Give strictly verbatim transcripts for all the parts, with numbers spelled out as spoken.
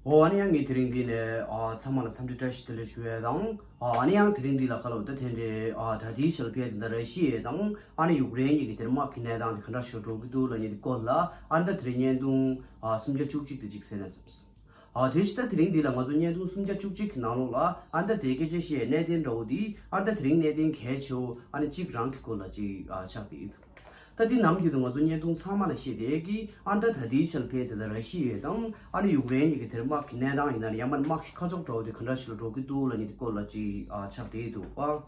ཨོ་ཨ་ནི་ཡང་ངས་དེ་རིང་འདི་ནས་ཨ་ཚང་མ་ལ་འཚམས་འདྲི་བཀྲ་ཤིས་བདེ་ལེགས་ཞུ་ཡས་དང་། ཨ་ཨ་ནི་ཡང་དེ་རིང་འདི་ལ་ཁ་ལོ་ད་དེ་འདྲའི་ཨ་ད་ལྟའི་ཆར་ཕེ་དེ་འདྲ་ར་ཤི་ཡ་དང་ཨ་ནི་ཡུཀ་རེན་གཉིས་ཀྱི་དེར་དམག་གི་གནས་སྟངས་དེ་ག་འདྲ་ཞིག་འགྲོ་གི་འདུག་ལབ་མཁན་དེ་སྐོར་ལ་ཨ་ནི་ད་དེ་རིང་བརྙན་ཐུང་ཨ་སུམ་བརྒྱ་བཅུ་གཅིག་དེ་ཅིག་གསན་ན་བསམས། ཨ་དེ་བཞིན་ད་དེ་རིང་འདི་ལ་ང་ཚོ་བརྙན་ཐུང་སུམ་བརྒྱ་བཅུ་གཅིག་གི་ནང་ལོགས་ལ་ཨ་ནི་ད་དེ་སྐད་ཆ་བཤད་གནད་དོན་འདྲ་བོ་འདི་ཨ་ནི་ད་དེ་རིང་གནད་དོན་གལ་ཆེ་བོ་ཨ་ནི་གཅིག་རང་གི་སྐོར་ལ་ཅིག་ཨ་ཆགས་བསྡད་ཡོད། ད་འདི་ནམ་རྒྱུན་དུ་ང་ཚོ་བརྙན་ཐུང་ཚང་མ་ལ་བཤད་བསྡད་ཀྱི་ཨ་ནི་ད་ད་ལྟའི་ཆར་ཕེ་དེ་ད་ར་ཤི་ཡ་དང་ཨ་ནི་ཡུཀ་རེན་གཉིས་ཀྱི་དེར་དམག་གི་གནས་སྟངས་ཡིན་ན་ཡང་མ་དམག་ཁ་ཕྱོགས་འདྲ་བོ་དེ་ག་འདྲ་ཞིག་ལ་འགྲོ་གི་འདུག་ལབ་མཁན་དེ་སྐོར་ལ་ཅིག་ཨ་ཆགས་བསྡད་འདུག་ཨ།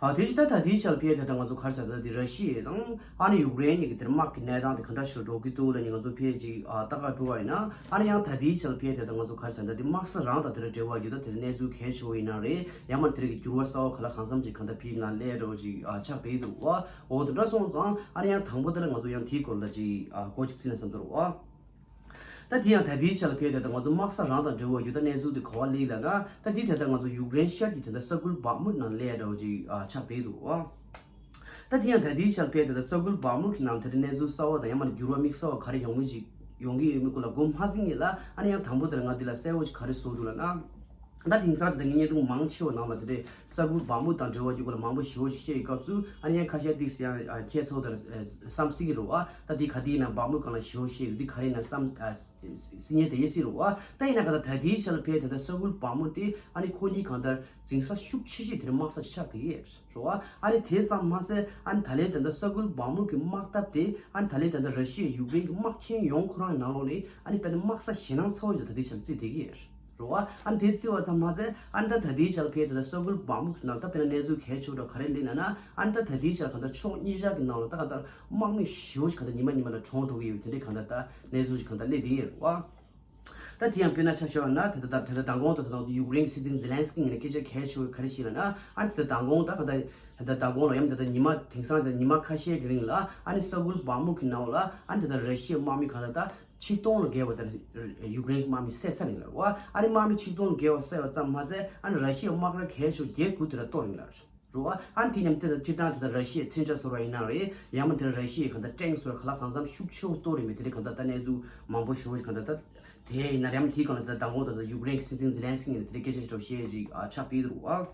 ཨ་དེ་བཞིན་ད་ད་ལྟའི་ཆར་ཕེ་དེ་ད་ང་ཚོ་ག་རེ་ཟེར་ད་འདི་ར་ཤི་ཡ་དང་ཨ་ནི་ཡུཀ་རེན་གཉིས་ཀྱི་དེར་དམག་གི་གནས་སྟངས་དེ་ག་འདྲ་ཞིག་ལ་འགྲོ་གི་འདུག་ལབ་མཁན་ང་ཚོ་ཕེ་ཅིག་ཨ་ལྟ་ག་འགྲོ་བ་ཡིན་ན་ཨ་ནི་ཡང་ད་ལྟའི་ཆར་ཕེ་དེ་ད་ང་ཚོ་ག་རེ་ཟེར་ད་འདི་དམག་ས་རང་དང་དེ་ལ་འབྲེལ་བ་ཡོད་ད་དེ་ལ་གནས་ཚུལ་གལ་ཆེ་བོ་ཡིན་ན་རེད་ཡང་མ་དེ་རིགས་ཀྱི་འགྱུར་བ་གསར་བ་ག་ལ་གང་འཚམ་ཅིག་གང་ལྟར་ཕེ་ནང་སླེབས་འགྲོ་ཅིག་ཨ་ཆགས་བསྡད་འདུག་བ། འོ་དེ་འདྲ་སོང་ཙང་ཨ་ནི་ཡང་དང་པོ་དེ་ལ་ང་ཚོ་ཡང་དེའི་སྐོར་ལ་ཅིག་ཨ་གོ་ཅིག་ཚིག་ན་བསམ་འདུག་བ། ད་དེ་ཡང་ད་ལྟའི་ཆ་ལ་ཕེབས་དེ་ད་ང་ཚོ་དམག་ས་རང་དང་འབྲེལ་བ་ཡོད་ད་གནས་ཚུལ་དེ་ག་བ་སླེབས་ལབ་ན་ད་དེ་དེ་ད་ང་ཚོ་ཡུཀ་རེན་ཤར་གྱི་དེ་ད་ས་ཁུལ་བག་མུད་ནང་སླེབས་འདྲ་བ་ཅིག་ཨ་ཆགས་བསྡད་འདུག་བ། ད་དེ་ཡང་ད་ལྟའི་ཆ་ལ་ཕེབས་དེ་ད་ས་ཁུལ་བག་མུད་ཀྱི་ནང་དེ་ད་གནས་ཚུལ་གསར་བ་དང་ཡང་མ་འགྱུར་བ་དམིགས་བསལ་བ་ག་རེ་ཡོང་གི་ཅིག་ཡོང་གི་ཡོད་མེད་སྐོར་ལ་མགོ་མ་ཚོས་ངེས་ལ་ཨ་ནི་ཡང་དང་པོ་དེ་ལ་ང་འདི་ལ་གསལ་བོ་ཅིག་ག་རེ་བཟོ་འདུག་ལབ་ན། ད་དེང་སང་དེ་ད་ངས་བརྙན་ཐུང་མང་ཆེ་བ་ནང་ལ་དེ་འདྲའི་ས་ཁུལ་བག་མུད་དང་འབྲེལ་བ་ཡོད་སྐོར་ལ་མང་པོ་ཞེ་པོ་ཞིག་བཤད་ཡོད་སྐབས་སུ་ཨ་ནི་ཡང་ཁ་ཤས་ཏིག་ཙམ་ཡང་ཁྱད་མཚར་པོ་དང་བསམ་སྲིད་ཀྱི་རེད་བ། ད་དེ་ག་དེ་ཡིན་ན་བག་མུད་སྒང་ལ་ཞེ་པོ་བཤད་ཡོད་དེ་ག་རེ་ཡིན་ན་བསམ་སྲིད་ཉན་དེ་ཡེ་སྲིད་རེད་བ། ད་ཡིན་ན་ག་ད་ད་དེའི་ཆ་ལ་ཕེབས་དེ་ད་ས་ཁུལ་བག་མུད་དེ་ཨ་ནི་ཁོ་གཉིས་གང་ལྟར་འཛིང་ས་ཤུགས་ཆེ་ཤོས་དེ་རིང་དམག་ས་ཆགས་བསྡད་ཡོད་རེད་བ། ཨ་ནི་དེ་ཙམ་མ་ཟད་ཨ་ནི་ད་ལན་དེ་འདྲ་ས་ཁུལ་བག་མུད་ཀྱི་དམག་འཐབ་དེ་ཨ་ནི་ད་ལན་དེ་འདྲ་ར་ཤི་ཡ་ཡུཀ་རེན་གྱི་དམག་ཁྱོན་ཡོངས་ཁོ་རང་གི་ནང་ལོགས་ནས་ཨ་ནི་དཔེར་ན་དམག་ས་ཞེད་སྣང་ཚ་བོ་ཞིག་ད་ལྟའི་ཆར་བརྩིས་བསྡད་ཀྱི་ཡོད་རེད་བ། ཨ་ནི་དེ་བརྩིས་པ་ཙམ་མ་ཟད་ཨ་ནི་ད་ད་ལྟའི་ཆར་ཕེབས་དེ་འདྲ་ས་ཁུལ་བག་མུད་ཀྱི་ནང་ད་དཔེར་ན་གནས་ཚུལ་གལ་ཆེ་བོ་འདྲ་ག་རེ་སླེབས་ན་ན་ཨ་ནི་ད་ད་ལྟའི་ཆར་གང་ལྟར་ཕྱོགས་གཉིས་ཆར་གྱི་ནང་ལ་ད་གང་ལྟར་དམག་མི་ཞེ་པོ་ཞིག་གང་ལྟར་ཉི་མ་ཉི་མ་ལ་གྲོངས་འགྲོ་གི་ཡོད་དེ་འདྲའི་གང་ལྟར་ད་གནས་ཚུལ་ཞིག་གང་ལྟར་སླེབས་བསྡད་ཡོད་རེད་བ། ད་དེ་ཡང་དཔེར་ན་ཆ་བཞག་ན་དེ་ལྟར་དེ་ལྟར་མདང་དགོང་དུ་ད་ཡུཀ་རེན་གྱི་སྲིད་འཛིན་ཛེ་ལན་སི་ཀི་ངོས་ནས་སྐད་ཆ་གལ་ཆེ་བོ་ག་རེ་ཞིག་ལབ་ན་ཨ་ནི་དེ་ལྟར་མདང་དགོང་ད་ག་ད་དེ་ལྟར་མདང་དགོང་ལ་ཡང་དེ་ལྟར་ཉི་མ་དེང་སང་དེ་ཉི་མ་ཁ་ཤས་ཀྱི་རིང་ལ་ཨ་ནི་ས་ཁུལ་བག་མུད་ཀྱི་ནང་ལ་ཨ་ནི་དེ་ལྟར་ར་ཤི་ཡའི་དམག་མི་ག་ད་ད་ཆིག་སྟོང་ལ་བརྒལ་བ་དེ་ཡུཀ་རེན་གྱི་དམག་མི་བསད་ཚར་ཡིན་ལ་བ། ཨ་ནི་དམག་མི་ཆིག་སྟོང་ལ་བརྒལ་བ་བསད་པ་ཙམ་མ་ཟད་ཨ་ནི་ར་ཤི་ཡའི་དམག་ར་གལ་ཆེ་བོ་བརྒྱད་དགུ་དེ་འདྲ་གཏོར་ཡིན་ལ། རེད་བ། ཨ་ནི་དེ་མཉམ་དེ་དང་སྤྱིར་བཏང་དེ་དང་ར་ཤི་ཡའི་མཚོན་ཆ་བཟོ་བ་ཡིན་ན་རེད་ཡང་མ་དེ་ར་ཤི་ཡའི་གང་ལྟར་ཊེང་བཟོ་བ་ག་ལ་གང་འཚམ་ཤུགས་ཆེ་བོ་གཏོར་རེད་མེད་དེ་རིགས་གང་ལྟར་ད་གནས་ཚུལ་མང་པོ་ཞེ་པོ་ཞིག་གང་ལྟར་ད་དེ་ཡིན་ན་རེད་ཡང་དེའི་སྒང་ལ་ད་མདང་དགོང་ད་ད་ཡུཀ་རེན་གྱི་སྲིད་འཛིན་ཛེ་ལན་སི་ཀི་ངོས་ནས་དེ་འདྲའི་སྐད་ཆ་ཞིག་འདྲ་བཤད་ཅིག་ཨ་ཆགས་བསྡད་འདུག་བ།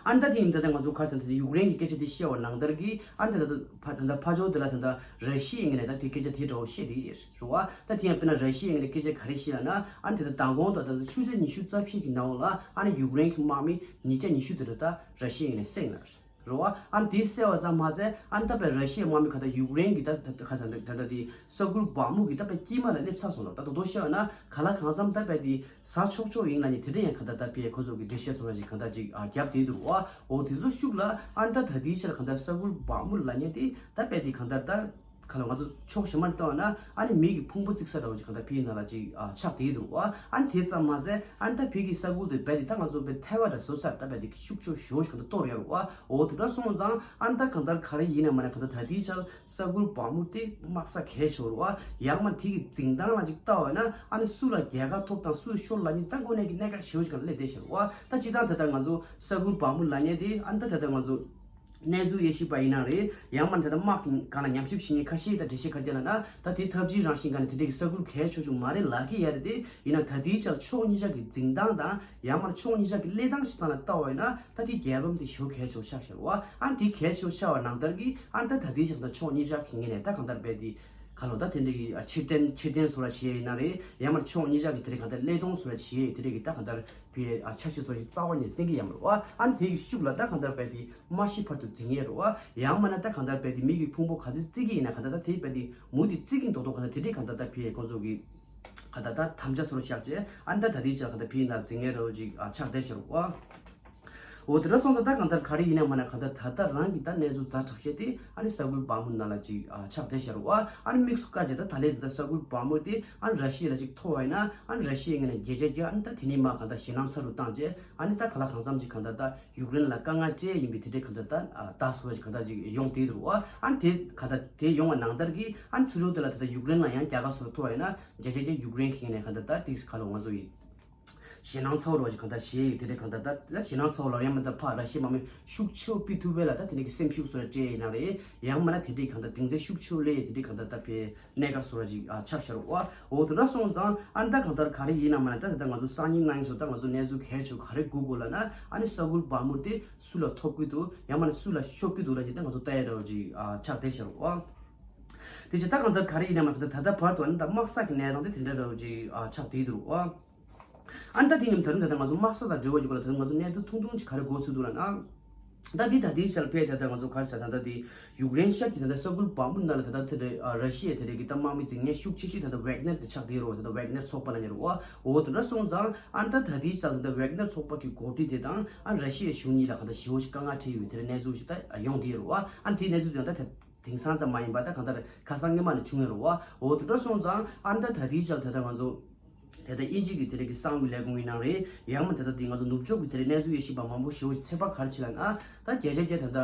ཨ་ནི་ད་དེ་ཡིན་ད་ལྟ་ང་ཚོ་ག་རེ་ཟེར་ན་ད་ལྟ་ཡུཀ་རེན་གྱི་སྐད་ཆ་དེ་བཤད་པ་ནང་ལྟར་གྱི་ཨ་ནི་ད་ལྟ་ཕ་ད་ལྟ་ཕ་ཇོ་དེ་ལ་ད་ལྟ་ར་ཤི་ཡའི་ངོས་ནས་ད་དེ་སྐད་ཆ་དེ་འདྲ་བོ་བཤད་བསྡད་ཡོད་རེད་བ། ད་དེ་ཡང་དཔེར་ན་ར་ཤི་ཡའི་ངོས་ནས་སྐད་ཆ་ག་རེ་བཤད་ལབ་ན་ཨ་ནི་ད་ལྟ་མདང་དགོང་ད་ད་ལྟ་ཆུ་ཚོད་ཉི་ཤུ་རྩ་བཞི་གི་ནང་ལ་ཨ་ནི་ཡུཀ་རེན་གྱི་དམག་མི་ཉིས་བརྒྱ་ཉི་ཤུ་དེ་ལ་ད་ར་ཤི་ཡའི་ངོས་ནས་བསད་ཡིན་ལ། རེད་བ། ཨ་ནི་དེ་བསད་པ་ཙམ་མ་ཟད་ཨ་ནི་ད་དཔེ་ར་ཤི་ཡའི་དམག་མི་ག་ད་ཡུཀ་རེན་གྱི་ད་ད་ད་ག་ཚ་ད་ད་ད་དེ་ས་ཁུལ་བག་མུག་གི་ད་དཔེ་དཀྱིལ་མ་ལ་སླེབས་ཚར་སོང་ལ། ད་ད་དུང་བཤད་པ་ན་ག་ལ་གང་འཚམ་ད་དཔེ་དེ་ཟ་ཆོག་ཆོག་ཡིན་ལབ་མཁན་དེ་འདྲ་ཡང་ག་ད་ད་དཔེ་ཁོ་ཚོ་གི་འགྲེལ་བཤད་བཟོ་འདྲ་ཅིག་ག་ད་ཅིག་ཨ་རྒྱབ་བསྡད་འདུག་བ། འོ་དེ་ཚོ་ཤུགས་ལ་ཨ་ནི་ད་ད་དེའི་ཆར་ག་ད་ས་ཁུལ་བག་མུག་ལབ་མཁན་དེ་ད་དཔེ་དེ་ག་ད་ད་ག་ལ་ང་ཚོ་ཕྱོགས་གཞན་མ་ལྟ་བ་ན་ཨ་ནི་མེ་གི་ཕུང་པོ་བརྩིགས་ས་འདྲ་བོ་ཅིག་ག་ད་དཔེ་ནང་ལ་ཅིག་ཨ་ཆགས་བསྡད་འདུག་བ། ཨ་ནི་དེ་ཙམ་མ་ཟད་ཨ་ནི་ད་བོད་ཀྱི་ས་ཁུལ་དེ་རྦད་དེ་ད་ང་ཚོ་དཔེ་ཐལ་བ་འདྲ་བཟོ་ཚར། ད་རྦད་དེ་ཤུགས་ཆེ་ཞེ་པོ་ཞིག་ག་ད་གཏོར་ཡོད་རེད་བ། འོ་དེ་འདྲ་སོང་ཙང་ཨ་ནི་ད་གང་ལྟར་ག་རེ་ཡིན་ན་མ་ན་གང་ལྟར་ད་ལྟའི་ཆར་ས་ཁུལ་བག་མུག་དེ་དམག་ས་གལ་ཆེ་བོ་རེད་བ། ཡང་མ་དེ་གི་འཛིང་སྟངས་ལ་ཅིག་ལྟ་བ་ན་ཨ་ནི་སུ་ལ་རྒྱལ་ཁ་ཐོབ་དང་སུ་ལ་ཤོར་ལབ་མཁན་ད་དངོས་གནས་ཀྱི་གནད་འགག་ཞེ་པོ་ཞིག་ག་ད་སླེབས་བསྡད་ཤག་རེད་བ། ད་སྤྱིར་བཏང་ད་ལྟ་ང་ཚོ་ས་ཁུལ་བག་མུག་ལབ་མཁན་དེ་ཨ་ནི་ད་ད་ལྟ་ང་ཚོ་གནས་ཚུལ་དབྱེ་ཞིབ་པ་ཡིན་ན་རེད། ཡང་མ་ད་ལྟ་དམག་གི་སྒང་ལ་ཉམས་ཞིབ་བྱེད་མཁན་ཁ་ཤས་ད་འགྲེལ་བཤད་ག་རེ་ལབ་ན་ད་དེ་འཐབ་ཇུས་རང་བཞིན་སྒང་ནས་དེ་འདྲའི་གི་ས་ཁུལ་གལ་ཆེ་ཆུང་མ་རེད་ལབ་ཀྱི་ཡོད་རེད་དེ། ཡིན་ན་ད་ལྟའི་ཆར་ཕྱོགས་གཉིས་ཆ་གི་འཛིང་སྟངས་དང་ཡང་མ་ཕྱོགས་གཉིས་ཆ་གི་གླེང་སྟངས་ཤིག་སྟངས་ལ་ལྟ་བ་ཡིན་ན་ད་དེ་རྒྱལ་ཕམ་དེ་ཞེ་པོ་གལ་ཆེ་བོ་ཆགས་བཞག་བ། ཨ་ནི་དེ་གལ་ཆེ་བོ་ཆགས་པ་ནང་ལྟར་གྱི་ཨ་ནི་ད་ད་ལྟའི་ཆར་ད་ཕྱོགས་གཉིས་ཆ་གི་ངོས་ནས་ད་གང་ལྟར་རྦད་དེ་ག་ལོ་ད་དེ་འདྲའི་གི་ཕྱིར་འཐེན་ཕྱིར་འཐེན་བཟོ་འདྲ་བྱས་ཡིན་ན་རེད། ཡང་མ་ཕྱོགས་གཉིས་ཆ་གི་དེ་འདྲའི་གང་ལྟར་གླེང་སྟངས་བཟོ་འདྲ་བྱས་དེ་འདྲའི་གི་ད་གང་ལྟར་བའི་ཨ་འཆར་གཞི་བཟོ་ཞིག་རྩ་བ་ཉིད་གཏན་འཁེལ་ཡང་མ་རེད་བ། ཨ་ནི་དེ་གི་ཤུགས་ལ་ད་གང་ལྟར་རྦད་དེ་མ་ཤི་བར་དུ་འཛིང་ཡས་རེད་བ། ཡང་མིན་ན་ད་གང་ལྟར་རྦད་དེ་མེ་གི་ཕུང་པོ་ག་ཚོད་བརྩིགས་ཀྱི་ཡིན་ན་གང་ལྟར་ད་དེ་རྦད་དེ་མུ་མཐུད་བརྩིགས་ཀྱི་མདོག་མདོག་གང་ལྟར་དེ་འདྲའི་གང་ལྟར་ད་བའི་ཁོང་ཚོ་གི་གང་ལྟར་ད་དམ་བཅའ་བཟོ་འདྲ་བཞག་བྱས་ཨ་ནི་ད་ད་ལྟའི་ཆར་གང་ལྟར་བའི་ནང་འཛིང་ཡས་རེད་བ་ཅིག་ཨ་ཆགས་བསྡད་ཤག་རེད་བ། འོ་དེ་འདྲ་སོང་ཙང་ད་གང་ལྟར་ག་རེ་ཡིན་ན་མ་ན་གང་ལྟར་ད་ལྟ་རང་གི་ད་གནས་ཚུལ་ཛ་དྲག་བཤད་དེ་ཨ་ནི་ས་ཁུལ་བག་མུག་ནང་ལ་ཅིག་ཨ་ཆགས་བསྡད་ཤག་རེད་བ། ཨ་ནི་དམིགས་སུ་བཀར་བྱས་ད་ད་ལན་ད་ལྟ་ས་ཁུལ་བག་མུག་དེ་ཨ་ནི་ར་ཤི་ཡ་ལ་ཅིག་ཐོབ་པ་ཡིན་ན་ཨ་ནི་ར་ཤི་ཡའི་ངོས་ནས་རྒྱལ་ཇ་རྒྱག་ཨ་ནི་ད་དེ་ནས་མ་གང་ལྟར་ཞེད་སྣང་ཚ་རུ་བཏང་བྱས་ཨ་ནི་ད་ག་ལ་གང་འཚམ་ཅིག་གང་ལྟར་ད་ཡུཀ་རེན་ལ་དཀའ་ངལ་སྤྲད་ཡིན་པའི་དེ་འདྲའི་གང་ལྟར་ད་ཨ་ད་བཟོ་བ་ཅིག་གང་ལྟར་ཅིག་ཡོང་བསྡད་འདུག་བ། ཨ་ནི་དེ་གང་ལྟར་དེ་ཡོང་བ་ནང་ལྟར་གྱི་ཨ་ནི་ཚུར་ཕྱོགས་དེ་ལ་ད་ལྟ་ཡུཀ་རེན་ལ་ཡང་རྒྱལ་ཁ་སོགས་ཐོབ་པ་ཡིན་ན་རྒྱལ་ཇ་རྒྱག་ཡུཀ་རེན་གི་ངོས་ནས་གང་ལྟར་ད་ཏིག་ག་ལོ་ང་ཚོ་ཡིན། ཞེད་སྣང་ཚ་བོ་རོ་ཅིག་གང་ལྟར་ཞེ་ཡི་དེ་འདྲའི་གང་ལྟར་ད་ད་ཞེད་སྣང་ཚ་བོ་ལ་ཡང་མ་ད་ཕ་ར་ཤི་མ་མི་ཤུགས་ཆེ་བོ་ཕི་ཐུ་བེ་ལ་ད་དེ་འདྲའི་གི་སེམས་ཤུགས་སོ་ར་སྤྲད་ཡིན་ན་རེད། ཡང་མ་ན་དེ་འདྲའི་གང་ལྟར་དེང་ཚེ་ཤུགས་ཆེ་བོ་ལེ་ཡི་དེ་འདྲའི་གང་ལྟར་ད་ཕེ་གནད་འགག་སོ་ར་ཅིག་ཨ་ཆགས་ཤར་བ། འོ་དེ་འདྲ་སོང་ཙང་ཨ་ནི་ད་གང་ལྟར་ག་རེ་ཡིན་ན་མ་ན་ད་ད་ང་ཚོ་སང་ཉིན་ང་ཡིན་སོ་ད་ང་ཚོ་གནས་ཚུལ་གལ་ཆེ་ག་རེ་སྒུག་དགོས་ལ་ན་ཨ་ནི་ས་ཁུལ་བ་མུར་དེ་སུ་ལ་ཐོབ་གི་འདུག་ཡང་མ་ན་སུ་ལ་ཤོབ་གི་འདུག་ལ་ཅིག་ད་ང་ཚོ་ལྟ་ཡ་འདྲ་བོ་ཅིག་ཨ་ཆགས་བསྡད་ཤར་བ། དེ་ཕྱིར་ད་གང་ལྟར་ག་རེ་ཡིན་ན་མ་ན་ད་ད་ད་བར་དུ་ཨ་ནི་ད་དམག་ས་གི་གནས་སྟངས་དེ་དེ་འདྲ་འདྲ་བོ་ཅིག་ཨ་ཆགས་བསྡད་འདུག་བ། ཨ་ནི་ད་དེ་མཉམ་ད་རུང་ད་ལྟ་ང་ཚོ་དམག་ས་དང་འབྲེལ་བ་ཡོད་པ་ལ་ད་ལྟ་ང་ཚོ་གནད་དོན་ཐུང་ཐུང་ཅིག་ག་རེ་འགོ་ཚུགས་འདུག་ལབ་ན། ད་དེ་ད་དེའི་ཆར་ཕེ་ད་ལྟ་ང་ཚོ་ག་རེ་ཟེར་ད་ལྟ་དེ་ཡུཀ་རེན་ཤར་གྱི་ད་ལྟ་ས་ཁུལ་བ་མུར་ནང་ལ་ད་ལྟ་དེ་འདྲ་ཨ་ར་ཤི་ཡའི་དེ་འདྲ་གི་ད་དམག་མི་འཛིང་མཁན་ཤུགས་ཆེ་ཤོས་ད་ལྟ་ཝེག་ནར་དེ་ཆགས་བསྡད་རོ། ད་ལྟ་ཝེག་ནར་ཚོགས་པ་ལ་ཉེ་རོ། འོ་དེ་འདྲ་སོང་ཙང་ཨ་ནི་ད་ད་དེའི་ཆར་ད་ལྟ་ཝེག་ནར་ཚོགས་པ་གི་འགོ་ཁྲིད་དེ་དང་ཨ་ར་ཤི་ཡའི་གཞུང་གཉིས་ལ་ག་ད་ཞེ་པོ་ཞིག་དཀའ་ངལ་འཕྲད་ཡོད་དེ་འདྲ་གནས་ཚུལ་ཞིག་ད་ཡོང་བསྡད་རོ། ཨ་ནི་དེའི་གནས་ཚུལ་ཡང་ད་དེ་དེང་སང་ཙམ་མ་ཡིན་པ་ད་གང་ལྟར་ཁ་སང་སྔོན་མ་ནས་བྱུང་ཡོད་རེད་བ། འོ་དེ་འདྲ་སོང་ཙང་ཨ་ནི་ད་ད་ལྟའི་ཆར་ད་ལྟ་ང་ཚོ་ད་ལྟ་དབྱིན་ཇི་གི་དེ་རིང་གི་གསང་བའི་ལས་ཁུངས་ཡིན་ནའང་རེད། ཡང་མ་ད་ལྟ་དེ་ང་ཚོ་ནུབ་ཕྱོགས་ཀྱི་དེ་རིང་གནས་ཚུལ་དབྱེ་ཞིབ་པ་མང་པོ་ཞེ་པོ་ཞིག་ཚོད་དཔག་ག་རེ་བྱེད་ལབ་ན། ད་བརྒྱ་ཆ་བརྒྱ་ད་ལྟ་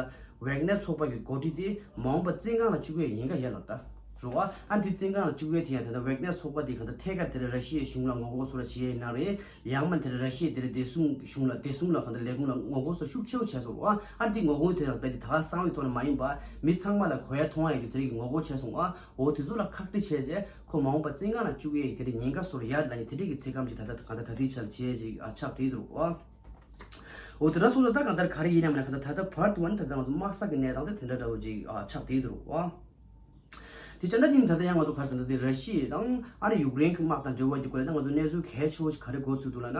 ཝེག་ནར་ཚོགས་པ་གི་འགོ་ཁྲིད་དེ་མ་འོངས་པ་བཙོན་ཁང་ལ་བཅུག་ཡའི་ཉེན་ཁ་ཡོད་ལབ་ད་རེད་བ། ཨ་ནི་དེ་བཙོན་ཁང་ལ་བཅུག་ཡའི་དེ་ཡང་ད་ལྟ་ཝེག་ནར་ཚོགས་པ་དེ་གང་ལྟར་ཐད་ཀར་དེ་རིང་ར་ཤི་ཡའི་གཞུང་ལ་ངོ་རྒོལ་སོགས་ལ་བྱེད་ཡ་ཡིན་ནའང་རེད། ཡང་མ་དེར་ར་ཤི་ཡའི་དེར་བདེ་སྲུང་གཞུང་ལ་བདེ་སྲུང་ལ་གང་ལྟར་ལས་ཁུངས་ལ་ངོ་རྒོལ་སོགས་ཤུགས་ཆེ་བོ་བྱས་སོང་བ། ཨ་འདི་ངོ་རྒོལ་དེ་ཡང་རྦད་དེ་ད་ག་གསང་བའི་ཐོག་ནས་མ་ཡིན་པ་མི་ཚང་མ་ལ་གོ་ཡ་མཐོང་ཡ་ཡོད་དེ་རིགས་ངོ་རྒོལ་བྱས་སོང་བ། འོ་དེ་ཚོ་ལ་ཁག་དཀྲི་བྱས་རྗེས་ཁོ་མ་འོངས་པ་བཙོན་ཁང་ལ་བཅུག་ཡས་ཀྱི་དེ་རིགས་ཉེན་ཁ་སོགས་ཡོད་ལ་ནི་དེ་རིགས་ཀྱི་ཚེ་སྐམ་ཞིག་ད་ལྟ་གང་ལྟར་ད་ལྟའི་ཆར་བྱས་ཅིག་ཨ་ཆགས་བསྡད་འདུག་བ། འོ་དེ་འདྲ་སོང་ཙང་ད་གང་ལྟར་ག་རེ་ཡིན་ནམ་ན་གང་ལྟར་ད་ལྟ་བར་དུ་བ་ནི་ད་ལྟ་ང་ཚོ་དམག་ས་གི་གནས་སྟངས་དེ་དེ་འདྲ་འདྲ་བོ་ཅིག་ཨ་ཆགས་བསྡད་འདུག་བ། དེ་བྱས་ན་དེ་ནི་ད་ལྟ་ཡང་ང་ཚོ་ག་རེ་ཟེར་ན་དེ་ར་ཤི་ཡ་དང་ཨ་ནི་ཡུཀ་རེན་གྱི་དམག་དང་འབྲེལ་བ་གྱི་སྐོར་ལ་ད་ང་ཚོ་གནས་ཚུལ་གལ་ཆེ་བོ་ཞིག་ག་རེ་འགོ་ཚུགས་འདུག་ལབ་ན།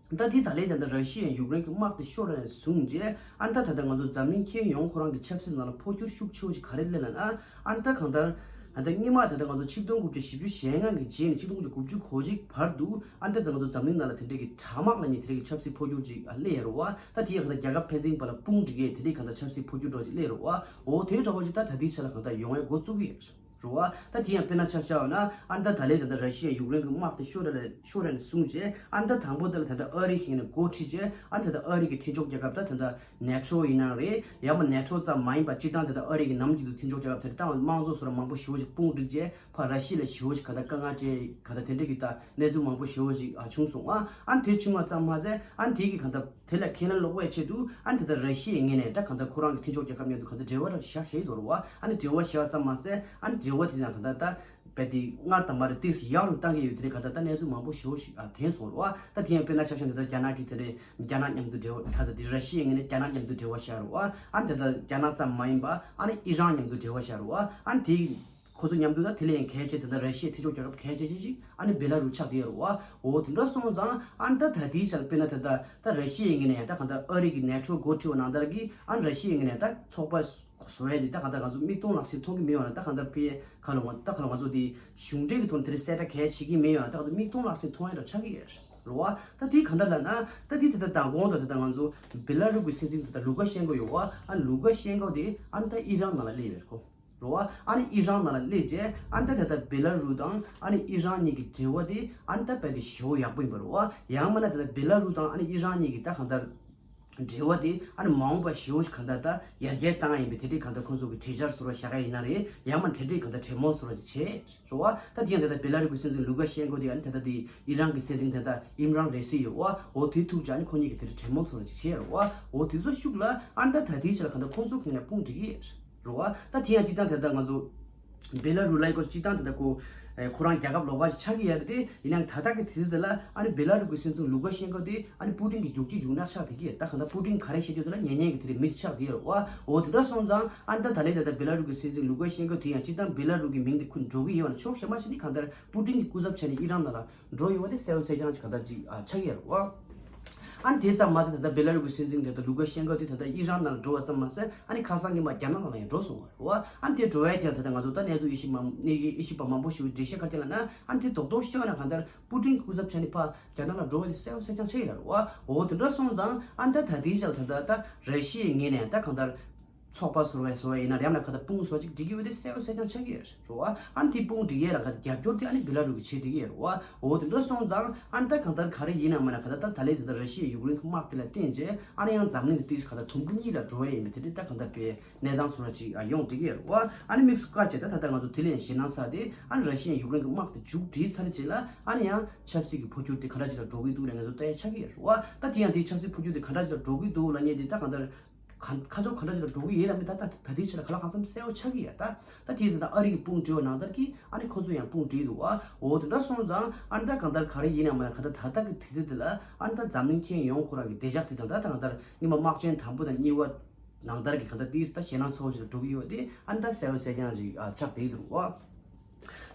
ད་དེ་ད་ལན་ད་ལྟ་ར་ཤི་ཡ་ཡུཀ་རེན་གྱི་དམག་དེ་ཤོར་ནས་བཟུང་རྗེས་ཨ་ནི་ད་ད་ལྟ་ང་ཚོ་འཛམ་གླིང་ཁྱོན་ཡོངས་ཁོ་རང་གི་ཆབ་སྲིད་ནང་ལ་འཕོ་འགྱུར་ཤུགས་ཆེ་བོ་ཞིག་ག་རེ་སླེབས་ལབ་ན། ཨ་ནི་ད་གང་ལྟར་ཨ་ད་སྔོན་མ་ད་ལྟ་ང་ཚོ་ཆིག་སྟོང་དགུ་བརྒྱ་བཞི་བཅུ་ཞེ་ལྔ་གི་རྗེས་ནས་ཆིག་སྟོང་དགུ་བརྒྱ་དགུ་བཅུ་གོ་གཅིག་བར་དུ་ཨ་ནི་ད་ད་ང་ཚོ་འཛམ་གླིང་ནང་ལ་དེ་འདྲའི་གི་དྲག་དམག་ལབ་ནི་དེ་འདྲའི་གི་ཆབ་སྲིད་འཕོ་འགྱུར་ཅིག་ཨ་སླེབས་ཡ་རེད་བ། ད་དེ་ཡང་གང་ལྟར་རྒྱལ་ཁབ་ཕན་ཚུན་བར་ལ་དཔུང་སྒྲིག་ཡས་དེ་འདྲའི་གང་ལྟར་ཆབ་སྲིད་འཕོ་འགྱུར་འདྲ་བོ་ཅིག་སླེབས་རེད་བ། འོ་དེའི་འདྲ་བོ་ཅིག་ད་ད་ལྟའི་ཆ་ལ་གང་ལྟར་ཡོང་ཡ་འགོ་བཙུགས་ཀྱི་ཡོད་རེད་བ། ད་དེ་ཡང་དཔེར་ན་ཆ་བཞག་ན་ཨ་ནི་ད་ད་ལན་ད་ལྟ་ར་ཤི་ཡ་ཡུཀ་རེན་གྱི་དམག་དེ་ཤོར་ར་ལ་ཤོར་ར་ནས་བཟུང་རྗེས་ཨ་ནི་ད་དང་པོ་དེ་ལ་ད་ལྟ་ཨ་རི་ཞིག་ནས་འགོ་ཁྲིད་རྗེས་ཨ་ནི་ད་ལྟ་ཨ་རི་གི་མཐུན་ཕྱོགས་རྒྱལ་ཁབ་ད་ད་ལྟ་ནེ་ཊོ་ཡིན་ནའང་རེད། ཡང་མ་ནེ་ཊོ་ཙམ་མ་ཡིན་པ་སྤྱིར་བཏང་ད་ལྟ་ཨ་རི་གི་ནམ་རྒྱུན་དུ་མཐུན་ཕྱོགས་རྒྱལ་ཁབ་དེ་རེད། ད་དམངས་གཙོ་སོགས་ལ་མང་པོ་ཞེ་པོ་ཞིག་དཔུང་སྒྲིག་རྗེས་ཕར་ར་ཤི་ཡ་ལ་ཞེ་པོ་ཞིག་ག་ད་དཀའ་ངལ་སྤྲད་ག་ད་དེ་འདྲ་གི་ད་གནས་ཚུལ་མང་པོ་ཞེ་པོ་ཞིག་ཨ་བྱུང་སོང་ཨ། ཨ་ནི་དེ་བྱུང་བ་ཙམ་མ་ཟད་ཨ་ནི་དེ་གི་ག་ད་དེ་ལ་ཁས་ལེན་སློག་པའི་ཆེད་དུ་ཨ་ནི་དེ་ལྟར་ར་ཤི་ཡའི་ངོས་ནས་ད་གང་ལྟར་ཁོ་རང་གི་མཐུན་ཕྱོགས་རྒྱལ་ཁབ་མཉམ་དུ་གང་ལྟར་འབྲེལ་བ་ར་བཞག་བཞག་ཡོད་དོ་རེད་བ། ཨ་ནི་འབྲེལ་བ་བཞག་ཙམ་མ་ཟད་ཨ་ནི་འབྲེལ་བ་དེ་ཡང་གང་ལྟར་ད་རྦད་དེ་སྔར་དང་མ་རེད་ཏོག་ཙམ་ཡག་རུ་བཏང་གི་ཡོད། དེ་རིང་གང་ལྟར་ད་གནས་ཚུལ་མང་པོ་ཞེ་པོ་ཞིག་ཨ་ཐོན་སོང་རེད་བ། ད་དེ་ཡང་དཔེར་ན་ཆ་བཞག་ན་ད་རྒྱ་ནག་གི་དེ་རིང་རྒྱ་ནག་མཉམ་དུ་འབྲེལ་བ་ག་ཚོད་དེ་ར་ཤི་ཡའི་ངོས་ནས་རྒྱ་ནག་མཉམ་དུ་འབྲེལ་བ་བཞག་རེད་བ། ཨ་ནི་དེ་ད་རྒྱ་ནག་ཙམ་མ་ཡིན་པ་ཨ་ནི་ཨི་རན་མཉམ་དུ་འབྲེལ་བ་བཞག་རེད་བ། ཨ་ནི་དེ་ཁོ་ཚོ་མཉམ་དུ་ད་དེ་ལས་ཡང་གལ་ཆེ་དེ་འདྲ་ར་ཤི་ཡའི་མཐུན་ཕྱོགས་རྒྱལ་ཁབ་གལ་ཆེ་ཤོས་ཤིག་ཨ་ནི་བེ་ལ་རུ་ཆགས་བསྡད་ཡོད་རེད་བ། འོ་དེ་འདྲ་སོང་ཙང་ཨ་ནི་ད་ད་ལྟའི་ཆར་དཔེར་ན་ད་ད་ད་ར་ཤི་ཡའི་ངོས་ནས་ད་གང་ལྟར་ཨ་རི་གི་ནེ་ཊོ་འགོ་ཁྲིད་པ་ནང་ལྟར་གྱི་ཨ་ནི་ར་ཤི་ཡའི་ངོས་ནས་ད་ཚོགས་པ་བཟོ་ཡ་དེ་ད་གང་ལྟར་ང་ཚོ་མིག་མཐོང་ལག་ཟིན་མཐོང་གི་མེད་པ་ན་ད་གང་ལྟར་ཕི་ཁ་ལོ་ང་ད་ཁ་ལོ་ང་ཚོ་དེ་གཞུང་འབྲེལ་གྱི་ཐོག་ནས་དེ་རིང་གསལ་བསྒྲགས་གལ་བྱེད་ཀྱི་མེད་པ་ན་ད་གང་ལྟར་མིག་མཐོང་ལག་ཟིན་མཐོང་ཡ་འདྲ་ཆགས་ཀྱི་ཡོད་རེད་བ། ད་དེ་གང་འདྲ་ལབ་ན་ད་དེ་ད་ད་མདང་དགོང་དུ་ད་ད་ང་ཚོ་བེ་ལ་རུ་གི་སྲིད་འཛིན་ད་ད་ལུ་ཀ་ཤེན་ཀོ་ཡོད་བ། ཨ་ནི་ལུ་ཀ་ཤེན་ཀོ་དེ་ཨ་ནི་ད་ཨི་རན་ནང་ལ་སླེབས་ཡོད་རེད་ཁོ། རེད་བ། ཨ་ནི་ཨི་རན་ནང་ལ་སླེབས་རྗེས་ཨ་ནི་ད་ད་ལྟ་བེ་ལ་རུ་དང་ཨ་ནི་ཨི་རན་གཉིས་ཀྱི་འབྲེལ་བ་དེ་ཨ་ནི་ད་རྦད་དེ་ཞེ་པོ་ཡག་པོ་ཡིན་པ་རེད་བ། ཡང་མིན་ན་ད་ལྟ་བེ་ལ་རུ་དང་ཨ་ནི་ཨི་རན་གཉིས་ཀྱི་ད་གང་ལྟར་འབྲེལ་བ་དེ་ཨ་ནི་མ་འོངས་པ་ཞེ་པོ་ཞིག་གང་ལྟར་ད་ཡར་རྒྱས་བཏང་ཡ་ཡིན་པའི་དེ་འདྲའི་གང་ལྟར་ཁོང་ཚོ་གི་གྲོས་འཆར་བཟོ་འདྲ་བཞག་ག་ཡིན་ན་རེད། ཡང་མིན་ན་དེ་འདྲའི་གང་ལྟར་གྲོས་མོལ་བཟོ་འདྲ་ཅིག་བྱས། རེད་བ། ད་དེ་ཡང་ད་ལྟ་བེ་ལ་རུ་གི་སྲིད་འཛིན་ལུ་ཀ་ཤེན་ཀོ་དེ་ཨ་ནི་ད་ལྟ་དེ་ཨི་རན་གི་སྲིད་འཛིན་ད་ལྟ་ཨིམ་རན་རེ་སི་ཡོད་བ། འོ་དེ་ཐུག་ཅིག་ཨ་ནི་ཁོ་གཉིས་ཀྱི་དེ་འདྲའི་གྲོས་མོལ་བཟོ་འདྲ་ཅིག་བྱས་རེད་བ། འོ་དེ་ཚོ་ཤུགས་ལ་ཨ་ནི་ད་ད་དེའི་ཆ་ལ་གང་ལྟར་ཁོང་ཚོ་གི་ནས་དཔུང་སྒྲིག་གི་ཡོད་རེད་བ། ད་དེ་ཡང་སྤྱིར་བཏང་ད་ལྟ་ང་ཚོ་བེ་ལ་རུ་ལ་ཡི་གོ་སྤྱིར་བཏང་ད་ལྟ་ཁོ་ཨེ་ཁོ་རང་རྒྱལ་ཁབ་ལོགས་ཀ་ཞིག་ཆགས་ཀྱི་ཡོད་རེད་དེ། ཡིན་ནའང་ད་ལྟ་གི་དུས་ཚོད་དེ་ལ་ཨ་ནི་བེ་ལ་རུ་གི་སྲིད་འཛིན་ལུ་ཀ་ཤེན་ཀོ་དེ་ཨ་ནི་པུ་ཏིན་གྱི་རྒྱུག་ཁྱི་རྒྱུག་ནག་ཆགས་བསྡད་ཀྱི་ཡོད། ད་གང་ལྟར་པུ་ཏིན་ག་རེ་བཤད་རྒྱུ་དེ་ལ་ཉན་ཉན་གྱི་དེ་རེད་མི་ཆགས་བསྡད་ཡོད་རེད་བ། འོ་དེ་འདྲ་སོང་ཙང་ཨ་ནི་ད་ད་ལན་ད་ལྟ་བེ་ལ་རུ་གི་སྲིད་འཛིན་ལུ་ཀ་ཤེན་ཀོ་དེ་ཡང་སྤྱིར་བཏང་བེ་ལ་རུ་གི་མིང་དེ་ཁོ་འགྲོ་གི་ཡོད་ན་ཆོག་ཤེས་མ་ཤེས་ནི་གང་ལྟར་པུ་ཏིན་གྱི་སྐུ་ཚབ་བྱས་ནས་ཨི་རན་ནང་ལ་འགྲོ་ཡོད་པ་དེ་གསལ་པོ་གསལ་རྐྱང་ཅིག་གང་ལྟར་ཅིག་ཨ་ཆགས་ཀྱི་ཡོད་རེད་བ། ཨ་ནི་དེ་ཙམ་མ་ཟད་ད་ལྟ་བེ་ལ་རུ་གི་སྲིད་འཛིན་དེ་ད་ལུ་ཀ་ཤེན་ཀོ་དེ་ད་ལྟ་ཨི་རན་ནང་ལ་འགྲོ་བ་ཙམ་མ་ཟད་ཨ་ནི་ཁ་སང་གི་མ་རྒྱ་ནག་ནང་ལ་ཡང་འགྲོ་སོང་བ་རེད་བ། ཨ་ནི་དེ་འགྲོ་བའི་དེ་ད་ལྟ་ང་ཚོ་ད་གནས་ཚུལ་དབྱེ་ཞིབ་མ་གནས་ཀྱི་དབྱེ་ཞིབ་པ་མང་པོ་ཞིག་འགྲེལ་བཤད་ག་དེ་ལབ་ན་ཨ་ནི་དེ་རྡོག་རྡོག་ཤོད་ན་གང་ལྟར་པུ་ཏིན་གྱི་སྐུ་ཚབ་བྱས་ནས་ཕར་རྒྱ་ནག་ལ་འགྲོ་བ་དེ་གསལ་པོ་གསལ་རྐྱང་ཆགས་ཀྱི་ཡོད་རེད་བ། འོ་དེ་འདྲ་སོང་ཙང་ཨ་ནི་ད་ད་ལྟའི་ཆར་ད་ལྟ་ད་ར་ཤི་ཡའི་ངོས་ནས་ད་གང་ལྟར། ཚོགས་པ་བཟོ་བའི་བཟོ་བ་ཡིན་ན་རེད། ཡང་ན་ག་ད་དཔུང་བཟོ་ཅིག་སྒྲིག་གི་ཡོད་དེ་གསལ་པོ་གསལ་རྐྱང་ཆགས་ཀྱི་ཡོད་རེད་བ། ཨ་ནི་དེ་དཔུང་སྒྲིག་ཡས་ལ་ག་ད་རྒྱབ་སྐྱོར་དེ་ཨ་ནི་བི་ལ་རུ་གི་བྱེད་བསྡད་ཀྱི་ཡོད་རེད་བ། འོ་དེ་འདྲ་སོང་ཙང་ཨ་ནི་ད་གང་ལྟར་ག་རེ་ཡིན་ན་མ་ན་ག་ད་ད་ད་ལན་དེ་ད་ར་ཤི་ཡས་ཡུཀ་རེན་གི་དམག་དེ་ལ་བརྟེན་རྗེས་ཨ་ནི་ཡང་འཛམ་གླིང་གི་ཏིས་ག་ད་དུམ་བུ་གཉིས་ལ་འགྲོ་ཡས་ཡིན་པ་དེ་འདྲ་ད་གང་ལྟར་པའི་གནས་སྟངས་སོང་ར་ཅིག་ཡོང་བསྡད་ཀྱི་ཡོད་རེད་བ། ཨ་ནི་དམིགས་སུ་བཀར་བྱས་ད་ད་ལྟ་ང་ཚོ་དེ་ལ་ཡང་ཞེད་སྣང་ཚ་དེ་ཨ་ནི་ར་ཤི་ཡས་ཡུཀ་རེན་གི་དམག་དེ་མཇུག་སྒྲིལ་ཚར་རྗེས་ལ་ཨ་ནི་ཡང་ཆབ་སྲིད་ཀྱི་འཕོ་འགྱུར་དེ་ག་འདྲ་ཅིག་ལ་འགྲོ་གི་འདུག་ལ་ང་ཚོ་ལྟ་ཡ་ཆགས་ཀྱི་ཡོད་རེད་བ། ད་དེ་ཡང་དེ་ཆབ་སྲིད་འཕོ་འགྱུར་དེ་ག་འདྲ་ཅིག་ལ་འགྲོ་གི་འདུག་ལ་ངས་དེ་ད་གང་ལྟར་གང་ཁ་ཕྱོགས་ག་འདྲ་ཅིག་ལ་འགྲོ་གི་ཡོད་ལ་མི་ད་ད་ད་ལྟའི་ཆ་ལ་ག་ལ་གང་འཚམ་གསལ་པོ་ཆགས་ཀྱི་ཡོད་ད། ད་དེ་ད་ལྟ་ཨ་རི་གི་དཔུང་སྒྲིལ་བ་ནང་ལྟར་གྱི་ཨ་ནི་ཁོ་ཚོ་ཡང་དཔུང་སྒྲིལ་འདུག་བ། འོ་དེ་འདྲ་སོང་ཙང་ཨ་ནི་ད་གང་ལྟར་ག་རེ་ཡིན་ཡང་མ་ན་ག་ད་ད་ལྟ་གི་དུས་ཚོད་དེ་ལ་ཨ་ནི་ད་འཛམ་གླིང་ཁྱོན་ཡོངས་ཁོ་རང་གི་བདེ་འཇགས་དེ་དང་ད་ད་གང་ལྟར་སྔོན་མ་དམག་ཆེན་དང་པོ་དང་གཉིས་པ་ནང་ལྟར་གྱི་གང་ལྟར་དེ་ད་ཞེད་སྣང་ཚ་བོ་ཞིག་ལ་འགྲོ་གི་ཡོད་དེ་ཨ་ནི་ད་གསལ་པོ་གསལ་རྐྱང་ཅིག་ཨ་ཆགས་བསྡད་འདུག་བ།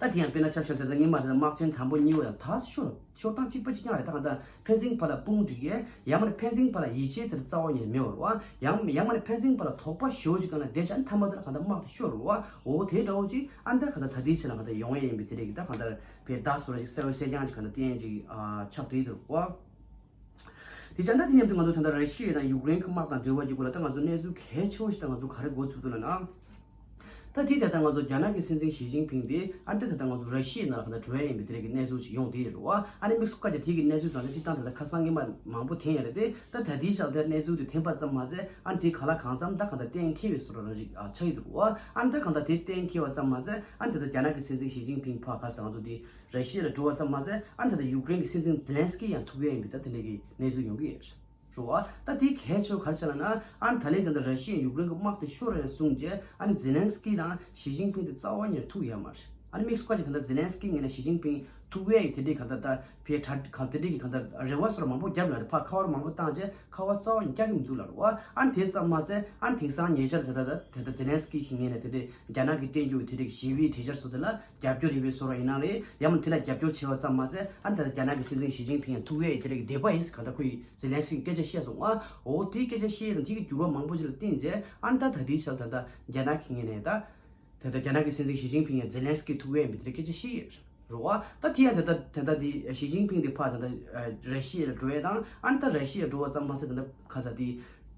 ད་དེ་ཡང་དཔེར་ན་ཆ་བཞག་ན་ད་ལྟ་སྔོན་མ་ད་ལྟ་དམག་ཆེན་དང་པོ་གཉིས་པ་ཡང་ད་ཤོར་ཤོར་སྟངས་གཅིག་པ་གཅིག་རྐྱང་རེད། ད་གང་ལྟར་ཕན་ཚུན་བར་ལ་དཔུང་སྒྲིག་ཡས་ཡང་མིན་ཕན་ཚུན་བར་ལ་ཡིད་ཆེས་དེ་རྩ་བ་ཉིད་ནས་མེད་པ་རེད་བ། ཡང་ཡང་མིན་ཕན་ཚུན་བར་ལ་དོགས་པ་ཞེ་པོ་ཅིག་སྒང་ལ་བསྡད་བྱས་ཨ་ནི་མཐའ་མ་དེ་ལ་གང་ལྟར་དམག་དེ་ཤོར་རེད་བ། འོ་དེ་འདྲ་བོ་ཅིག་ཨ་ནི་ད་གང་ལྟར་ད་ལྟའི་ཆ་ལ་གང་ལྟར་ཡོང་ཡས་ཡིན་པའི་དེ་རེད་གི་ད་གང་ལྟར་བའི་བརྡ་བཟོ་འདྲ་ཅིག་གསལ་པོ་གསལ་རྐྱང་ཅིག་གང་ལྟར་བསྟན་ཡས་ཅིག་ཨ་ཆགས་བསྡད་འདུག་བ། དེ་བྱས་ན་དེ་མཉམ་དུ་ང་ཚོ་ད་ལྟ་ར་ཤི་ཡ་དང་ཡུཀ་རེན་གྱི་དམག་དང་འབྲེལ་བ་གྱི་སྐོར་ལ་ད་ང་ཚོ་གནས་ཚུལ་གལ་ཆེ་བོ་ཞིག་ད་ང་ཚོ་ག་རེ་གོ་ཚུལ་འདུག་ལབ་ན། ད་དེ་ད་ལྟ་ང་ཚོ་རྒྱ་ནག་གི་སྲིད་འཛིན་ཞི་ཅིན་ཕིང་དེ་ཨ་ནི་ད་ལྟ་ང་ཚོ་ར་ཤི་ཡའི་ནང་ལ་ག་འདྲ་འགྲོ་ཡ་ཡིན་པའི་དེ་རིགས་ཀྱི་གནས་ཚུལ་ཞིག་ཡོང་བསྡད་ཡོད་རེད་བ། ཨ་ནི་དམིགས་སུ་བཀར་བྱས་དེ་གི་གནས་ཚུལ་དང་ད་སྤྱིར་བཏང་ད་ལྟ་ཁ་སང་སྔོན་མ་མང་པོ་ཐོན་ཡོད་རེད་དེ་ད་ད་ལྟའི་ཆར་དེ་གནས་ཚུལ་དེ་ཐོན་པ་ཙམ་མ་ཟད་ཨ་ནི་དེ་ག་ལ་གང་འཚམ་ད་ག་འདྲ་གཏན་འཁེལ་བའི་བཟོ་འདྲ་ཅིག་ཆགས་ཀྱི་འདུག་བ། ཨ་ནི་ད་གང་ལྟར་དེ་གཏན་འཁེལ་བ་ཙམ་མ་ཟད་ཨ་ནི་ད་ལྟ་རྒྱ་ནག་གི་སྲིད་འཛིན་ཞི་ཅིན་ཕིང་ཕར་ག་ས་ང་ཚོ་དེ་ར་ཤི་ཡ་ལ་འགྲོ་བ་ཙམ་མ་ཟད་ཨ་ནི་ད་ལྟ་ཡུཀ་རེན་གྱི་སྲིད་འཛིན་ཛེ་ལན་སི་ཀི་ཡང་ཐུག་ཡས་ཡིན་པའི་ད་དེ་འདྲ་གི་གནས་ཚུལ་ཡོང་གི་ཡོད་རེད་བ། ད་དེ་གལ་ཆེ་བ་ག་རེ་ཆགས་ལབ་ན་ཨ་ནི་ད་ལན་ད་ལྟ་ར་ཤི་ཡས་ཡུཀ་རེན་གྱི་དམག་དེ་ཤོར་རེད་གསུངས་རྗེས་ཨ་ནི་ཛེ་ལན་སི་ཀི་དང་ཞི་ཅིན་ཕིང་དེ་རྩ་བ་ཉིད་ནས་ཐུག་ཡོད་མ་རེད། ཨ་ནི་དམིགས་སུ་བཀར་གྱི་ད་ལྟ་ཛེ་ལན་སི་ཀི་ངོས་ནས་ཞི་ཅིན་ཕིང་ཐུག་ཡས་ཡིན་དེ་འདྲའི་གང་ལྟར་ད་ཕའི་གྲ་གང་དེ་འདྲའི་གི་གང་ལྟར་རེ་བ་སོགས་མང་པོ་བརྒྱབ་ཡོད་རེད། ཕར་ཁ་པར་མང་པོ་བཏང་རྗེས་ཁ་པར་རྩ་བ་ཉིད་བརྒྱབ་ཀྱི་མི་འདུག་ལབ་རེད་བ། ཨ་ནི་དེ་ཙམ་མ་ཟད་ཨ་ནི་དེང་སང་ཉེ་ཆར་ད་ལྟ་ད་ད་ལྟ་ཛེ་ལན་སི་ཀི་གི་ངོས་ནས་དེ་འདྲའི་རྒྱ་ནག་གི་བསྟན་རྒྱུ་དེ་འདྲའི་གི་ཞི་བའི་གྲོས་འཆར་སོགས་དེ་ལ་རྒྱབ་སྐྱོར་ཡོད་པའི་བཟོ་འདྲ་ཡིན་ན་རེད། ཡང་མིན་དེ་ལ་རྒྱབ་སྐྱོར་བྱས་པ་ཙམ་མ་ཟད་ཨ་ནི་ད་ལྟ་རྒྱ་ནག་གི་སྲིད་འཛིན་ཞི་ཅིན་ཕིང་ཡང་ཐུག་ཡས་ཡིན་དེ་འདྲའི་གི་འདོད་པ་ཡིན་ཟེར་གང་ལྟར་ཁོ་ཡིས་ཛེ་ལན་སི་ཀི་སྐད་ཆ་བཤད་སོང་ང་། འོ་དེའི་སྐད་ཆ་བཤད་དང་དེ་གི་འགྱུར་བ་མང་པོ་ཞིག་ལ་བརྟེན་རྗེས་ཨ་ནི་ད་ད་ལྟའི་ཆར་ད་ལྟ་རྒྱ་ནག་གི་ངོས་ནས་ད། དེ་ལྟར་རྒྱ་ནག་གི་སྲིད་འཛིན་ཞི་ཅིན་ཕིང་ཡང་ཛེ་ལན་སི་ཀི་ཐུག་ཡས་ཡིན་པའི་དེ་འདྲའི་སྐད་ཆ་བཤད་ཡོད་རེད་བ། ད་དེ་ཡང་དེ་ལྟར་དེ་ལྟར་དེ་ཞི་ཅིན་ཕིང་དེ་ཕར་དེ་ལྟར་ར་ཤི་ཡ་ལ་འགྲོ་ཡས་དང་ཨ་ནི་ད་ར་ཤི་ཡ་འགྲོ་བ་ཙམ་མ་ཟད་དེ་ལྟར་ག་ས་དེ་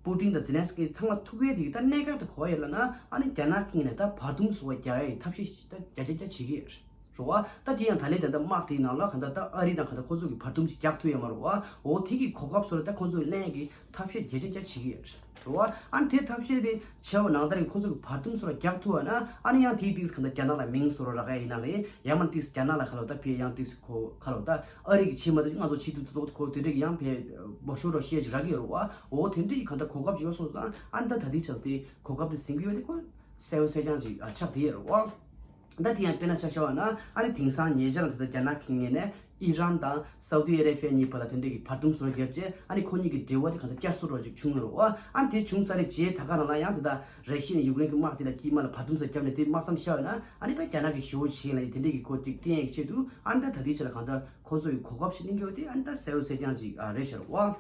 པུ་ཏིན་དང་ཛེ་ལན་སི་ཀི་ཚང་མ་ཐུག་ཡས་དེ་ད་གནད་འགག་ཏུ་གོ་ཡོད་ལབ་ན་ཨ་ནི་རྒྱ་ནག་གི་ངོས་ནས་ད་བར་འདུམ་བཟོ་བ་རྒྱག་ཡས་ཐབས་ཤེས་ཤིག་ད་བརྒྱ་ཆ་བརྒྱ་བྱེད་ཀྱི་ཡོད་རེད་བ། ད་དེ་ཡང་ད་ལན་དེ་ལྟར་དམག་དེའི་ནང་ལ་གང་ལྟར་ད་ཨ་རི་དང་གང་ལྟར་ཁོ་ཚོ་གི་བར་འདུམ་ཅིག་རྒྱག་ཐུབ་ཡོད་མ་རེད་བ། འོ་དེ་གི་གོ་སྐབས་ཚོ་ལ་ད་ཁོ་ཚོ་གི་ལེན་ཡས་ཀྱི་ཐབས་ཤེས་བརྒྱ་ཆ་བརྒྱ་བྱེད་ཀྱི་ཡོད་རེད་བ། ཨ་ནི་དེ་ཐབས་ཤེས་དེ་བྱས་པ་ནང་ལྟར་གྱི་ཁོ་ཚོ་གི་བར་འདུམ་བཟོ་འདྲ་རྒྱག་ཐུབ་པ་ན་ཨ་ནི་ཡང་དེའི་དུས་སུ་གང་ལྟར་རྒྱ་ནག་ལ་མིང་བཟོ་འདྲ་རག་ཡ་ཡིན་ན་རེད། ཡང་མིན་དུས་སུ་རྒྱ་ནག་ལ་ག་ལབ་ད་ཕའི་ཡང་དུས་སུ་ཁོ་ག་ལབ་ད་ཨ་རི་གི་ཆེས་མ་གཏོགས་ང་ཚོ་ཆེས་དུས་ཐོག་ཁོ་དེ་འདྲ་གི་ཡང་ཕའི་འབོ་ཤོར་འདྲ་བཤད་ཅིག་རག་གི་ཡོད་རེད་བ། འོ་དེ་འདྲ་གི་གང་ལྟར་གོ་སྐབས་ཅིག་ཡོད་སོང་ཙང་ཨ་ནི་ད་ད་ལྟའི་ཆར་དེ་གོ་སྐབས་དེ་ཟིན་གི་ཡོད་དེ་ཁོ་གསལ་པོ་གསལ་རྐྱང་ཅིག་ཆགས་བསྡད་ཡོད་རེད་བ། ད་དེ་ཡང་དཔེར་ན་ཆ་བཞག་པ་ན་ཨ་ནི་དེང་སང་ཉེ་ཆར་དེ་ད་རྒྱ་ནག་གི་ངོས་ནས་ཨི་རན་དང་སའུ་ཏི་ཨ་རེ་བྷི་ཡ་གཉིས་བར་ལ་དེ་འདྲ་གི་བར་འདུམ་བཟོ་བརྒྱབ་རྗེས་ཨ་ནི་ཁོ་གཉིས་ཀྱི་འབྲེལ་བ་དེ་གང་ལྟར་བསྐྱར་གསོ་འདྲ་ཅིག་བྱུང་ཡོད་རེད་བ། ཨ་ནི་དེ་བྱུང་ཚར་རེད་རྗེས་ད་ག་རང་ལ་ཡང་དེ་ད་ར་ཤི་ཡ་ནས་ཡུཀ་རེན་གྱི་དམག་དེ་ལ་དཀྱིལ་མ་ལ་བར་འདུམ་བཟོ་བརྒྱབ་ནས་དེ་དམག་མཚམས་བཞག་ཡོད་ན་ཨ་ནི་དཔེ་རྒྱ་ནག་གི་ཞེ་པོ་ཅིག་ལ་ཡི་དེ་འདྲ་གི་ཁོ་ཅིག་བསྟན་ཡག་ཆེད་དུ་ཨ་ནི་ད་ད་ལྟའི་ཆ་ལ་གང་ལྟར་ཁོ་ཚོ་ཡི་གོ་སྐབས་ཤིག་གླེང་གི་ཡོད་དེ་ཨ་ནི་ད་གསལ་པོ་གསལ་རྐྱང་ཅིག་རེད་ཤག་རེད་བ།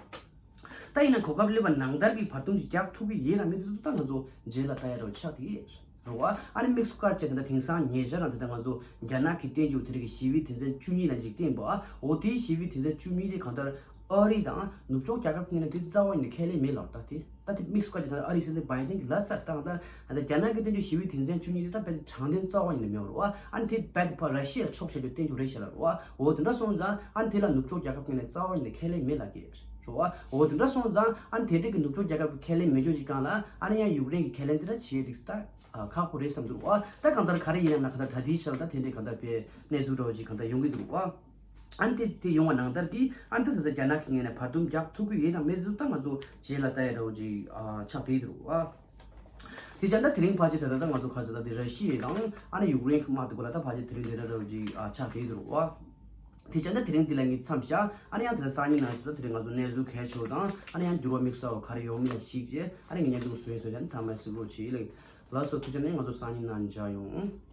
ད་ཡིན་ན་གོ་སྐབས་སླེབས་པ་ནང་ལྟར་གྱི་བར་འདུམ་ཅིག་རྒྱག་ཐུབ་ཀྱི་ཡིན་ལ་མི་འདུག་ད་ང་ཚོ་རྗེས་ལ་ལྟ་ཡ་འདྲ་བོ་ཆགས་ཀྱི་རེད་བ། ཨ་ནི་དམིགས་སུ་བཀར་བྱས་ད་ལྟ་དེང་སང་ཉེ་ཆར་རང་ད་ལྟ་ང་ཚོ་རྒྱ་ནག་གི་བསྟན་རྒྱུ་དེ་རིགས་ཀྱི་ཞི་བའི་དོན་ཚན་བཅུ་གཉིས་ལ་འཇིག་རྟེན་པ་འོ་དེའི་ཞི་བའི་དོན་ཚན་བཅུ་གཉིས་དེ་གང་ལྟར་ཨ་རི་དང་ནུབ་ཕྱོགས་རྒྱལ་ཁབ་ཀྱི་ངོས་ནས་དེ་རྩ་བ་ཉིད་ནས་ཁས་ལེན་མེད་ལབ་ད་དེ་ད་དེ་དམིགས་སུ་བཀར་བྱས་ད་ལྟ་ཨ་རིའི་སྲིད་འཛིན་བྷའི་ཏིན་གྱིས་ལབ་ཚར་ད་གང་ལྟར་ད་ལྟ་རྒྱ་ནག་གི་བསྟན་རྒྱུ་ཞི་བའི་དོན་ཚན་བཅུ་གཉིས་དེ་ད་རྦད་དེ་དྲང་བདེན་རྩ་བ་ཉིད་ནས་མེད་པ་རེད་བ། ཨ་ནི་དེ་རྦད་དེ་ཕར་ར་ཤི་ཡ་ཕྱོགས་བཞག་རྒྱུ་བསྟན་རྒྱུ་རེད་ཤག་ལབ་རེད་བ། འོ་དེ་འདྲ་སོང་ཙང་ཨ་ནི་དེ་ལ་ནུབ་ཕྱོགས་རྒྱལ་ཁབ་ཀྱི་ངོས་ནས་རྩ་བ་ཉིད་ནས་ཁས་ལེན་མེད་ལབ་ཀྱི་རེད་བ། འོ་དེ་འདྲ་སོང་ཙང་ཨ་ནི་དེ་འདྲ་གི་ནུབ་ཕྱོགས་རྒྱལ་ཁབ་ཀྱི་ཁས་ལེན་མེད་རྒྱུ་ཅིག་སྒང་ལ་ཨ་ནི་ཡང་ཡུཀ་རེན་གྱི་ཁས་ལེན་དེ་འདྲ་བྱེད་ཡས་དེ་ད་ཁག་པོ་རེད་བསམ་འདུག་བ། ད་གང་ལྟར་ག་རེ་ཡིན་ཡང་ན་གང་ལྟར་ད་ལྟའི་ཆར་ད་དེ་འདྲའི་གང་ལྟར་པའི་གནས་ཚུལ་འདྲ་བོ་ཅིག་གང་ལྟར་ཡོང་གི་འདུག་བ། ཨ་ནི་དེ་དེ་ཡོང་བ་ནང་ལྟར་གྱི་ཨ་ནི་ད་ད་ལྟ་རྒྱ་ནག་གི་ངོས་ནས་བར་འདུམ་རྒྱག་ཐུབ་ཀྱི་ཡོད་དང་མེད་ཚུལ་ད་ང་ཚོ་རྗེས་ལ་ལྟ་ཡ་འདྲ་བོ་ཅིག་ཨ་ཆགས་བསྡད་འདུག་བ། དེ་བྱས་ན་དེ་རིང་ཕལ་ཆེར་ད་ལྟ་ད་ང་ཚོ་ག་ཚོད་ད་དེ་ར་ཤི་ཡ་དང་ཨ་ནི་ཡུཀ་རེན་གྱི་དམག་དེ་སྐོར་ལ་ད་ཕལ་ཆེར་དེ་རིང་དེ་འདྲ་འདྲ་བོ་ཅིག་ཨ་ཆགས་བསྡད་འདུག་བ། དེ་བྱས་ན་དེ་རིང་འདི་ལ་ངས་མཚམས་བཞག་ཨ་ནི་ཡང་དེ་ལ་སང་ཉིན་ནང་ཚོད་དེ་རིང་ང་ཚོ་གནས་ཚུལ་གལ་ཆེ་བ་དང་ཨ་ནི་ཡང་འགྱུར་བ་དམིགས་བསལ་བ་ག་རེ་ཡོང་མིན་ལ་གཞིགས་རྗེས་ཨ་ནི་ངས་བརྙན་ཐུང་བཟོས་ཡིན་ཟེར་བྱས་ནས་ཚང་མ་གཟིགས་རོགས་བྱེད་ལེགས། ལགས་སོ་ཐུགས་རྗེ་ཆེ་ནས་ང་ཚོ་སང་ཉིན་ནང་མཇལ་ཡོང་།